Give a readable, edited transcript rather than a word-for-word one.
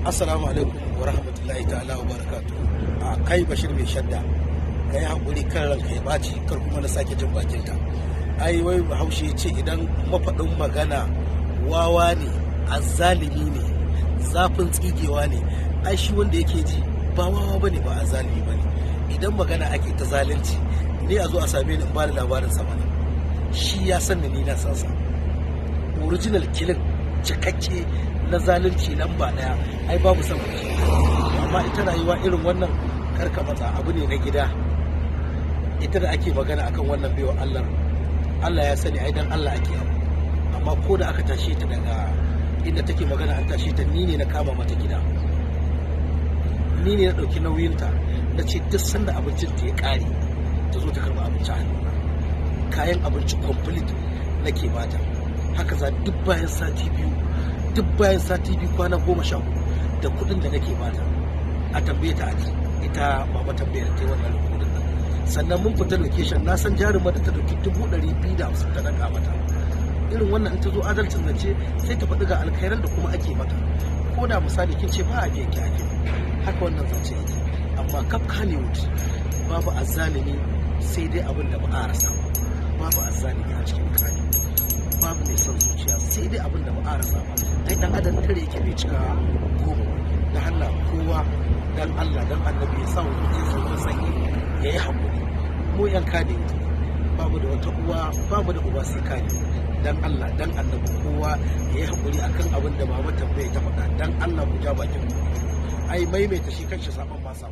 Assalamu alaikum wa rahmatullahi ta'ala wa barakatu. A kai Bashir Mai Shadda, ka yi haƙuri kan ranka ya ɓaci, kar kuma na sake jin bakinta. Ai wai Bahaushe ya ce idan mafaɗin magana wawa ne, azzalimi ne, zafin tsigewa ne, ai shi wanda yake ji ba wawa bane, ba azzalimi bane. Idan magana ake ta zalunci ne, a zo a same ni in ba da labarin sa mana. Shi ya san ni na san sa. Original killing cikakke na zalunci lamba daya, ai babu son shi. Amma ita rayuwa irin wannan, karka matsa, abu ne na gida. Ita da ake magana akan wannan baiwa Allah, Allah ya sani ai dan Allah ake abu. Amma ko da aka tashe ta daga inda take magana, an tashe ta, ni ne na kama mata gida, ni ne na ɗauki nauyinta, na ce duk sanda abincin ta ya ƙare ta zo ta karɓi abinci a hannuna. Kayan abinci complete nake bata. Haka za duk bayan sati 2, duk bayan sati 2, kwana 14, da kuɗin da nake bata. A tambaye ta aji ita Mama Tambayar ta yi wannan rikodin nan. Sannan mun fita location, na san jarumar da ta ɗauki 250,000 ta danka mata. Irin wannan in ta zo adalcin zance, sai ta faɗi ga alkhairan da kuma ake mata. Ko da misali kin ce ba a biyan ki ake, haka wannan zance yake. Amma kaf Kannywood babu azzalimi, sai dai abin da ba a rasa ba. Babu azzalimi a cikin Kannywood, babu mai son zuciya, sai dai abin da ba a rasa ba. Ai dan adam tare yake bai cika 10 ba. Da Allah kowa, dan Allah dan Annabi, ya sa wa zuciyarsa ruwan sanyi, ya yi haƙuri. Mu yan Kannywood babu da wata uwa, babu da uba sai Kannywood. Dan Allah dan Annabi kowa ya yi haƙuri akan abin da Mama Tambaya ta faɗa. Dan Allah ku ja bakin ku. Ai maimaita shi kanshi sabon ma sabo.